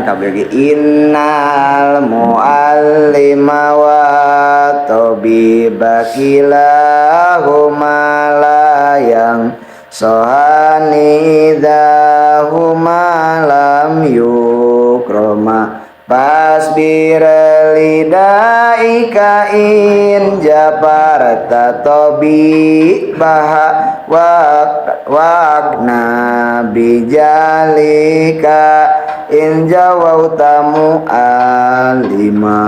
kabeh innal muallima wa tabiba kilahuma la yang sohani idahuma lam yukroma fasbir lidaika in jabarta tabibaha waqna bijalika in jawauta mu'alima.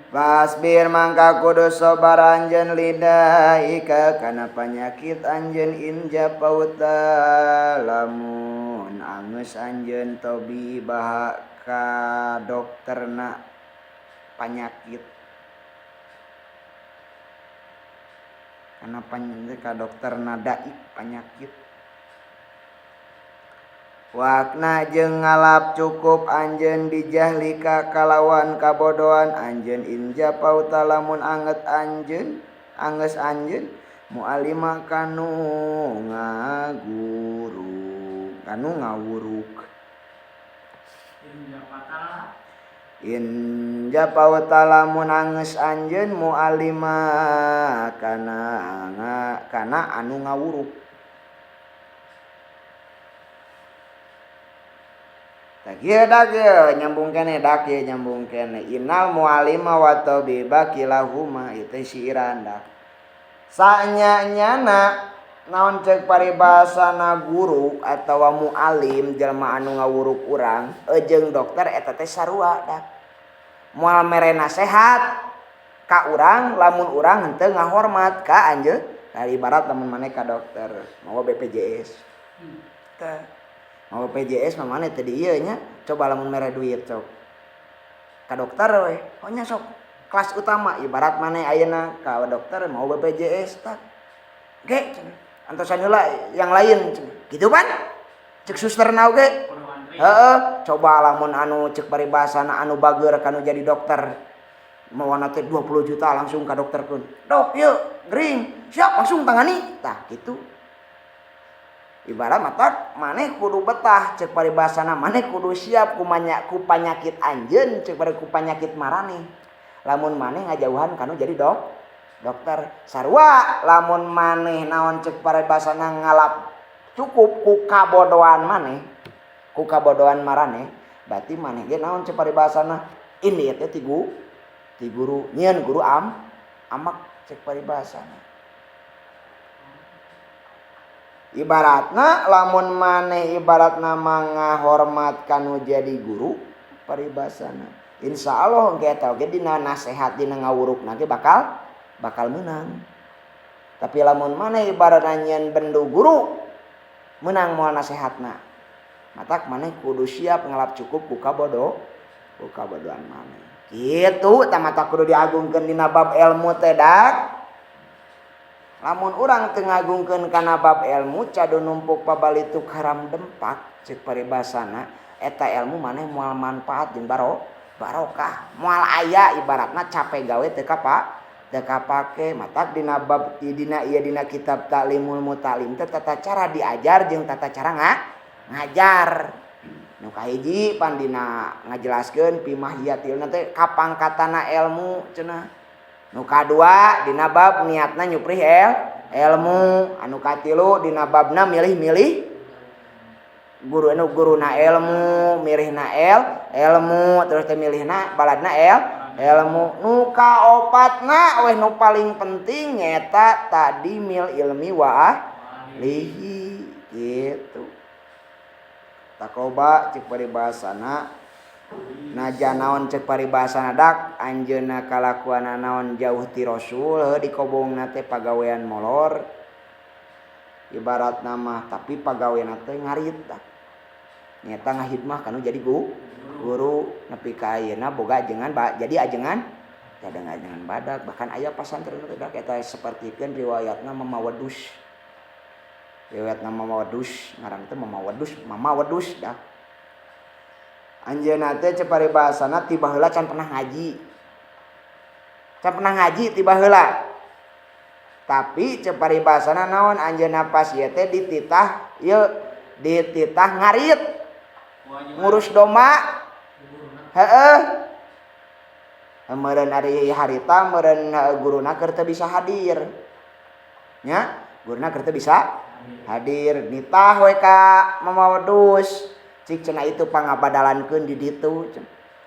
Fasbir mangka kudu sabar anjeun lidaika kana panyakit anjeun inja pauta lamun angeus anjeun tabibaha ka dokterna panyakit kana panyakit ka dokterna daik panyakit. Wakna jeung ngalap cukup anjeun bijahlika kalawan kabodohan anjeun inja pauta lamun anget anjeun anggeus anjeun mualima kanu ngaguru kanu ngawuruk inja pauta lamun anggeus anjeun mualima kana anu ngawuruk. Kieu dak nyambung keneh dak nyambung keneh innal mualima wa tabiba kilahuma itu siiran dak sanya-nyana naon ceuk paribasana guru atawa mualim jelema anu ngawuruk urang jeung dokter eta teh sarua dak moal mere nasehat ka urang lamun urang henteu ngahormat ka anjeun. Nah ibarat lamun maneh ka dokter mawa BPJS teh mau BPJS mah maneh teh di ieu nya coba lamun mere duit sok ka dokter we oh nya sok kelas utama ibarat maneh ayeuna ka dokter mau BPJS tah ge antosan heula yang lain gitu pan cek susterna oge heeh coba lamun anu cek paribasana anu bageur kanu jadi dokter mawana teh 20 juta langsung ka dokterkeun dok ieu gering siap langsung tangani tah kitu. Ibarat mata maneh kudu betah cek paribasana maneh kudu siap ku panyakit anjeun cek pari ku panyakit maraneh lamun maneh ngajauhan kanu jadi dokter sarua lamun maneh naon cek paribasana ngalap cukup ku kabodohan maneh ku kabodohan maraneh berarti maneh ge naon cek paribasana ini teh ti guru nyieun guru amak cek paribasana. Ibaratna lamun maneh ibaratna mangahormat kanu jadi guru paribasana insyaallah engke eta oge dina nasehat dina ngawurukna ge bakal meunang. Tapi lamun maneh ibaratna nyieun bendu guru meunang moal nasehatna matak maneh kudu siap ngalap cukup ku kabodohan maneh kitu tah mata kudu diagungkeun dina bab ilmu teh dak. Lamun urang teu ngagungkeun kana bab ilmu cadu numpuk pabalituk haram dempak ceuk paribasana eta ilmu maneh moal manfaat jeung barokah moal aya ibaratna capek gawe teu kapake matak dina bab dina ieu dina kitab Ta'limul Muta'allim teh tata cara diajar jeung tata cara ngajar nu kahiji pan dina ngajelaskeun pimahiyatil teh kapangkatana ilmu cenah. Nu kadua dina bab niatna nyuprih ilmu, anu katilu dina babna milih-milih guru anu guruna ilmu, milihna ilmu, terus teh milihna baladna ilmu. Nu kaopatna weh nu paling penting nyata tadimil ilmi wa ahlihi gitu. Takoba cek paribasana naja naon cek paribasana dak anjeunna kalakuanna naon jauh ti Rasul heuh dikobongna teh pagawean molor ibaratna mah tapi pagaweanna teh ngarit dak nyata ngahidmah kanu jadi guru nepi ka ayeuna boga ajengan jadi ajengan kadang ajengan badak bahkan aya pasantren teh dak eta sapertikeun riwayatna Mama Wedus riwayatna Mama Wedus ngaran teh Mama Wedus Mama Wedus dak anjeunna teh cek paribasana ti baheula can pernah ngaji. Can pernah ngaji ti baheula. Tapi cek paribasana naon anjeunna pas ieu teh dititah ieu Dititah ngarit ngurus domba. Heeh. Meureun ari harita meureun guruna keur teu bisa hadir. Nya, guruna keur teu bisa hadir, nitah we ka mama wedus. Cik cenah itu pangabadalankeun di ditu.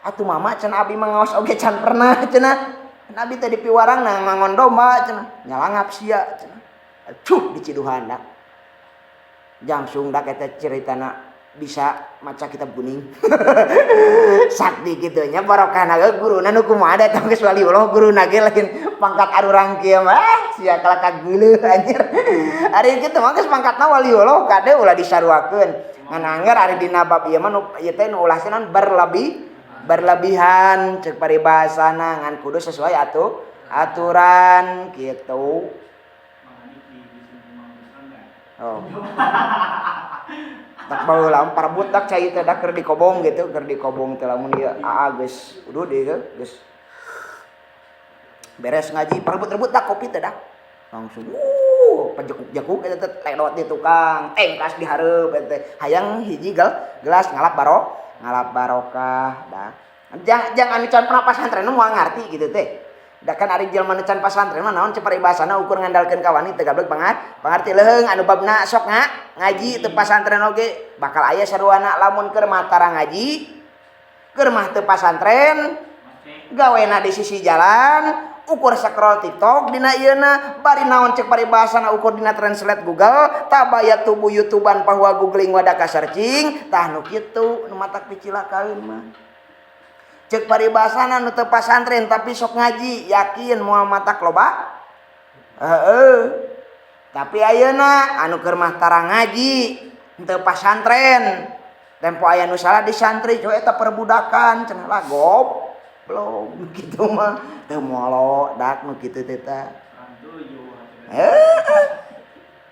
Atuh mama cenah abi mah ngaos oge can pernah cenah. Abi teh dipiwarangna ngangon domba cenah. Nyalangap sia cenah. Cuh diciduhan dak. Langsung dak eta ceritana bisa maca kitab kuning. Sakti kitu nya barokahna ge guruna nu kumaha da eta geus waliullah guruna ge lain pangkat arurang kieu mah sia kalah ka geuleuh anjir. Ari kitu mah geus pangkatna waliullah kade ulah disaruakeun. Ngan angger ari dina bab ieu mah nu ieu teh nu ulah naon berlebihan cek paribasana ngan kudu sesuai aturan gitu. Oh. Tak baheula parebut dak cai teh dak keur dikobong gitu, keur dikobong teh lamun ieu aa geus uduh deui geus beres ngaji parebut-rebut dak kopi teh dak. Langsung pejekuk-jekuk eta teh ledot di tukang, tengkas di hareup eta teh. Hayang hiji gelas ngalap ngalap barokah dak. Jangan anu can pernah pasantren moal ngarti gitu teh. Da kan ari jelema nu can pasantren mah naon cek paribasana ukur ngandalkeun ka wani teu gablek pangarti leuheung anu babna sok ngaji teu pasantren oge bakal aya saruana lamun keur matara ngaji keur mah teu pasantren gawena di sisi jalan ukur scroll TikTok dina ieuna bari naon cek paribasana ukur dina translate Google tabaya tubuh YouTubean bahwa googling wadaka searching tah nu kitu nu matak picilakaeun mah. Cek paribasana nu teu pasantren tapi sok ngaji yakin moal matak loba heeh. Tapi ayeuna anu keur mah tara ngaji teu pasantren tempo aya nu salah di santri coy eta perbudakan cenah lah goblok kitu mah teu molo dak nu kitu teh ta. Heeh.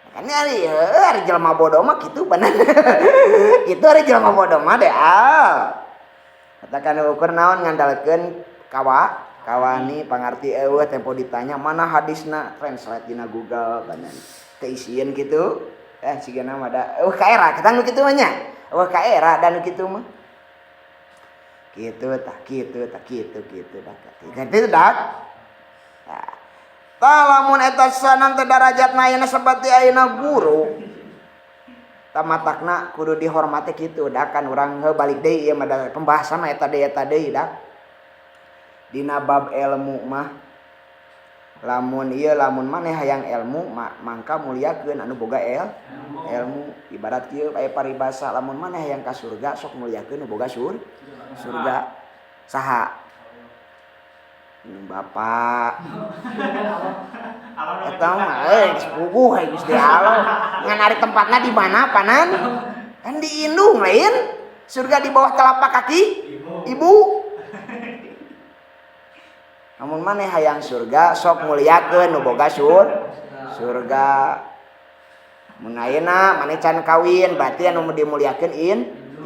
Kan ari heuh ari jelema bodoh mah kitu bener. Kitu ari jelema bodoh mah deh ah. Katakan ukur naon ngandalkeun kawani pangarti eueuh tempo ditanya mana hadisna translate dina Google banan teu isieun kitu sigana mah da eueuh ka era kita nu kitu mah nya eueuh ka era da nu kitu mah kitu tah kitu tah kitu kitu dak kitu dak tah lamun eta sanan teh darajatna ayeuna saperti ayeuna guru tamatakna kudu dihormati kitu dak kan urang heuh balik deui ieu mah pembahasan mah eta deui dak dina bab ilmu mah lamun ieu lamun maneh hayang ilmu mangka muliakeun anu boga ilmu ibarat kieu aya paribasa lamun maneh hayang ka surga sok muliakeun nu boga surga saha nu bapak eta mah geus puguh we Gusti Allah ngan ari tempatna di mana panan kan di indung lain surga di bawah telapak kaki ibu. Namun maneh hayang surga sok muliakeun nu boga surga. Mun ayeuna maneh can kawin berarti anu dimuliakeun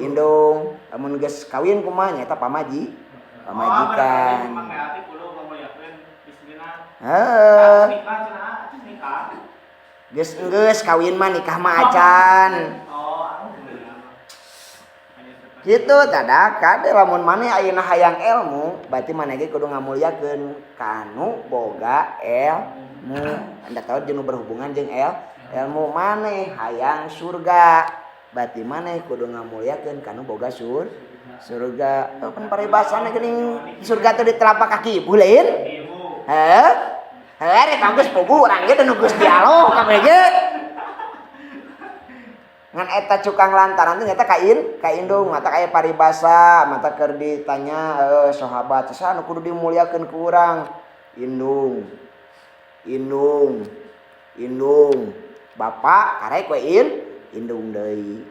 indung. Lamun geus kawin kumaha nya eta pamajikan. Heeh. Geus enggeus kawin mah nikah mah acan. Kitu tada kade lamun maneh ayeuna hayang ilmu berarti maneh ge kudu ngamuliakeun kanu boga ilmu. Anda tahu jeung berhubungan jeung ilmu maneh hayang surga berarti maneh kudu ngamuliakeun kanu boga surga. Pan paribasana geuning surga teh di telapak kaki ibu lain. Heuh. Heuh ari geus puguh urang ge nu Gusti Allah kabeh ge. Ngan eta cukang lantaran teh nyata ka indung mata aya paribasa mata keur ditanya sahabat saha nu kudu dimuliakeun ku urang indung indung indung bapak karek we indung deui.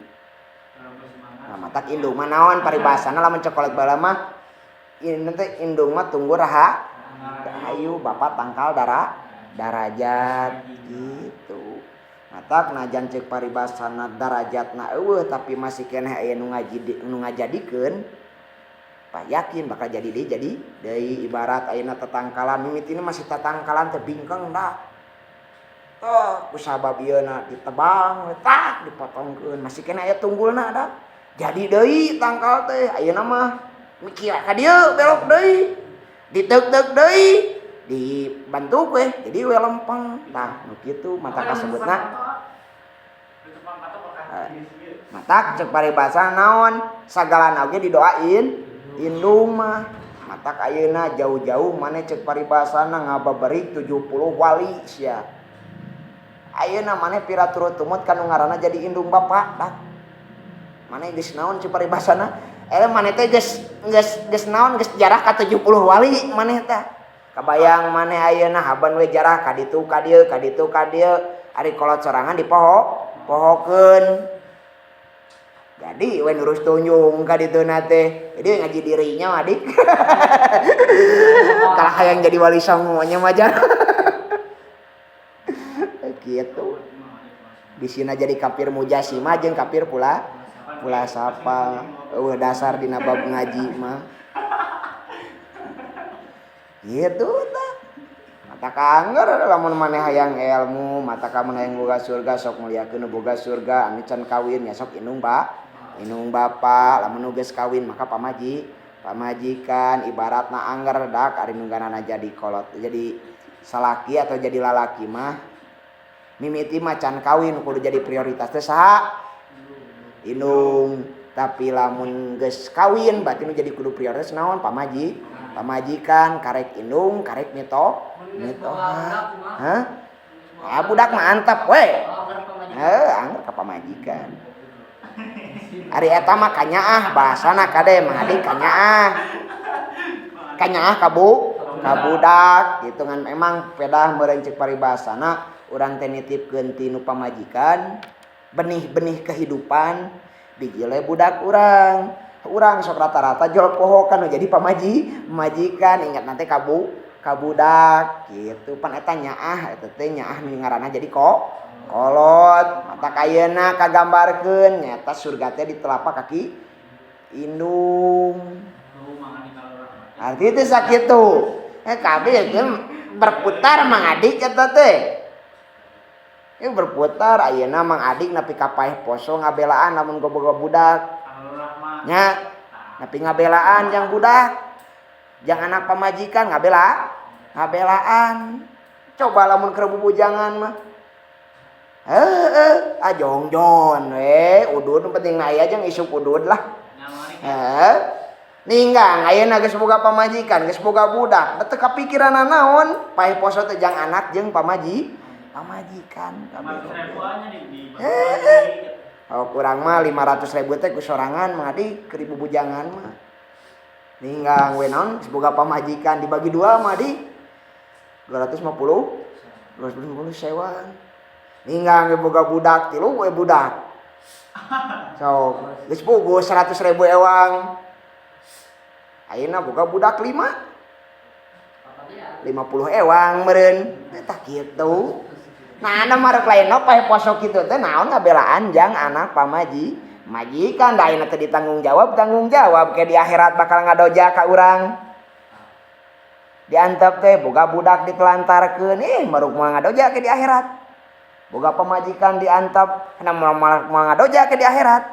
Nah matak indung mah naon paribasana lamun cokolet baheula mah teh indung mah tunggu rahayu bapak tangkal darajat gitu. Matak najan ceuk paribasana darajatna eueuh tapi masih keneh aya nu ngaji nu ngajadikeun pak yakin bakal jadi deui jadi deui ibarat ayeuna tetangkalan mimiti masih tatangkalan teh bingkeng dah. Toh ku sabab ieu na ditebang we tak dipotongkeun masih keneh aya tunggulna da. Jadi deui tangkal teh ayeuna mah mikir ka dieu belok deui. Diteuk-teuk deui dibantuk we jadi we lempeng. Tah nu kitu mata kasebutna. Matak cek paribasa naon sagalana oge didoain indung mah. Matak ayeuna jauh-jauh maneh cek paribasana ngababerik 70 wali sia. Ayeuna maneh pira turut tumut kanu ngaranna jadi indung bapak dah. Maneh geus naon cek paribasana? Maneh teh geus geus geus naon geus jarah ka 70 wali maneh teh. Kabayang maneh ayeuna haban we jarah ka ditu ka dieu ka ditu ka dieu ari kolot sorangan dipoho pohokeun. Jadi we nurus tunjung ka dituna teh. Jadi ngaji dirinya adik. Kalah hayang jadi wali songo nya majar. Gitu. Di sini jadi kafir mujasimah jeung kafir pula pula sapa. Eueuh dasar dina bab ngaji mah. Gitu tah. Mata kangger lamun maneh hayang ilmu, mata kamun hayang boga surga sok muliakeun nu boga surga, anu can kawin nya sok indung ba. Indung bapa, lamun nu geus kawin maka pamajikan ibaratna angger dak ari nu ngaranna jadi kolot, jadi salaki atau jadi lalaki mah mimiti mah can kawin kudu jadi prioritas teh saha? Indung. Tapi lamun geus kawin berarti nu jadi kudu prioritas naon? Pamajikan karek indung, karek mitoha. Hah? Ah budak mah antep we. Heuh, angger ka pamajikan. Ari eta mah kanyaah bahasana kade mah adik kanyaah. Kanyaah ka bu, ka budak gitu kan memang pedah meureun ceuk paribasana urang teh nitipkeun ti nu pamajikan benih-benih kehidupan bijil budak urang. Urang sok rata-rata jol poho kan jadi pamajikan ingat nanti ka bu ka budak gitu pan eta nyaah eta teh nyaah nu ngaranna jadi kok kolot mata ayeuna kagambarkeun nyaeta surga teh di telapak kaki indung. Arti teh sakitu. Kabeh teh berputar Mang Adik eta teh. Berputar ayeuna Mang Adik nepi ka paeh poso ngabelaan lamun boga budak. Nya nepi ngabelaan jang budak. Jang anak pamajikan ngabelaan. Coba lamun keur bubujangan mah. Heeh, ah jongjon we, udud nu penting aya jang isuk udud lah. Heeh. Ninggang ayeuna geus boga pamajikan, geus boga budak, teu kapikiran naon, paeh poso teh jang anak jeung pamajikan kabeh. Heeh. Oh kurang mah 500.000 teh ku sorangan mah adik keur bubujangan mah. Ninggang we naon geus boga pamajikan dibagi dua mah adik. 250 250 sewang. Ninggang we boga budak tilu we budak. So, geus puguh 100.000 ewang. Ayeuna boga budak 5. 50 ewang meureun. Tah kitu. Nah, anda marek lain no paeh poso kitu teh naon ngabelaan jang anak majikan da ayeuna teh ditanggung jawab ke di akhirat bakal ngadoja ka urang. Diantep teh boga budak ditelantarkeun ih maruk moal ngadoja ke di akhirat. Boga pamajikan diantep kana moal ngadoja ke di akhirat.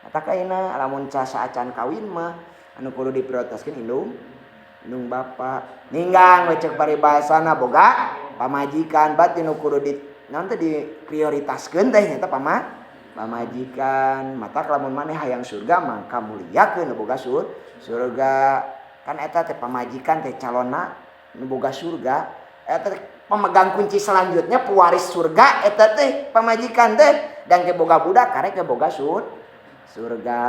Matak ayeuna lamun saacan kawin mah anu kudu diprioritaskeun indung indung bapa. Ninggang we ceuk paribasana boga pamajikan berarti nu kudu di naon teh diprioritaskeun teh nyaeta pamajikan. Matak lamun maneh hayang surga mangka muliakeun nu boga surga. Kan eta teh pamajikan teh calonna nu boga surga. Eta teh pemegang kunci selanjutnya pewaris surga eta teh pamajikan teh dan ke boga budak karek ke boga surga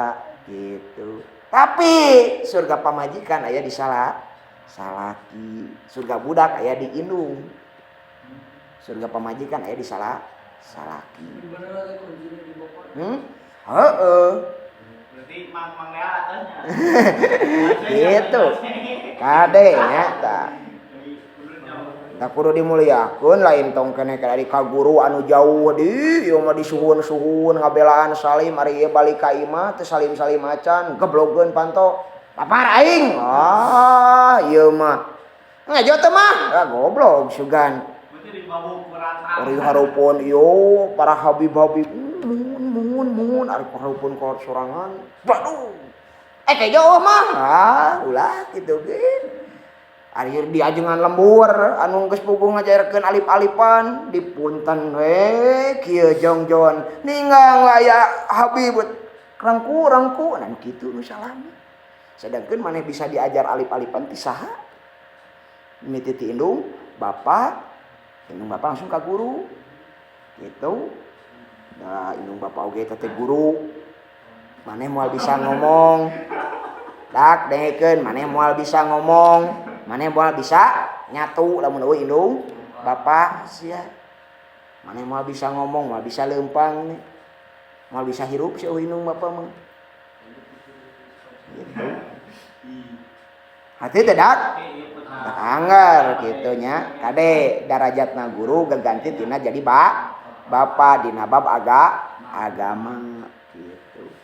gitu. Tapi surga pamajikan aya di salaki, surga budak aya di indung. Surga pamajikan aya di salaki. Heeh. Berarti mang lea atasnya. Gitu. Kade nya tah. Tak kudu dimuliakeun lain tong keneh ka ka guru anu jauh di ieu mah disuhun-suhun ngabelaan salim ari ieu balik ka imah teu salim-salim acan geblogeun panto. Papar aing. Ah, ieu mah. Ngajo teu mah? Ah goblok sugan. Berarti di bawah ukuran. Ari hareupeun ieu para habib-habib muhun muhun muhun, ari hareupeun ka sorangan. Waduh. Eh, kejo mah. Ah, ulah kitu ge. Ari diajengan lembur anu geus puguh ngajarkeun alif-alifan, dipunten we kieu jongjon ninggang aya habib rangku rangku nah, kitu nu salami. Sedangkan maneh bisa diajar alif-alifan ti saha? Mimiti ti indung bapak, indung bapak langsung ka guru gitu. Nah, indung bapak oge teh guru. Maneh moal bisa ngomong dak, dengekeun, maneh moal bisa ngomong, maneh moal bisa nyatu lamun euweuh indung bapak sia. Maneh moal bisa ngomong, moal bisa leumpang nih, moal bisa hirup si euweuh indung bapak mah gitu. Hati tidak anggar gitu nya. Kade, darajatna guru geganti tina jadi bapak dina bab agama gitu.